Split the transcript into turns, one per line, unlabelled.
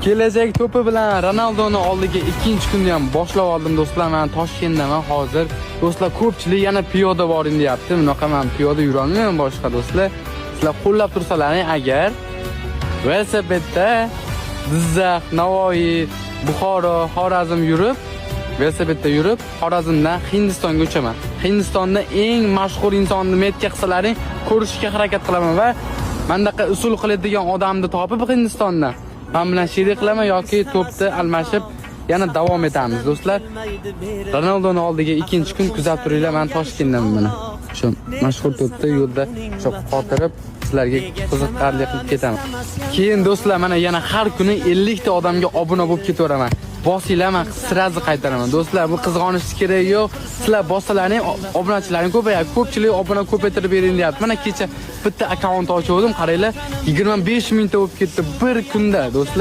Kelajak to'pi bilan Ronaldoni oldiga ikkinchi kunni ham boshlab oldim, do'stlar. Men Toshkentdaman hozir. Do'stlar, ko'pchilik yana piyoda boring deyapti. Bunaqa men piyoda yurolmayman boshqa, do'stlar. Sizlar qo'llab tursalaring agar, velosipedda Jizzax, Navoiy, Buxoro, Xorazm yurib, velosipedda yurib, Xorazmdan Hindistonga uchaman. Hindistonda eng mashhur insonni метка qilsalaring, ko'rishga harakat qilaman va mandaqa usul qiladigan odamni topib, Hindistonda men bilan sherik qilaman yoki to'pni almashib yana davom etamiz, do'stlar. Ronaldoni oldiga ikkinchi kun kuzatib turinglar, men Toshkentdaman mana. Shu mashhur to'pni yo'lda o'sha qotirib, sizlarga qiziqarli qilib ketaman. Keyin, do'stlar, mana yana har kuni 50 ta odamga obuna bo'lib ketaveraman. Bosinglar, men сразу qaytaraman. Do'stlar, bu qizg'onishni keragi yo'q. Sizlar bossalaring, obunachilaring ko'payadi. Ko'pchilik obuna ko'paytirib bering deyapti. Mana kecha bitta akkaunt ochgandim, qaranglar, 25 mingta bo'lib ketdi bir kunda, do'stlar.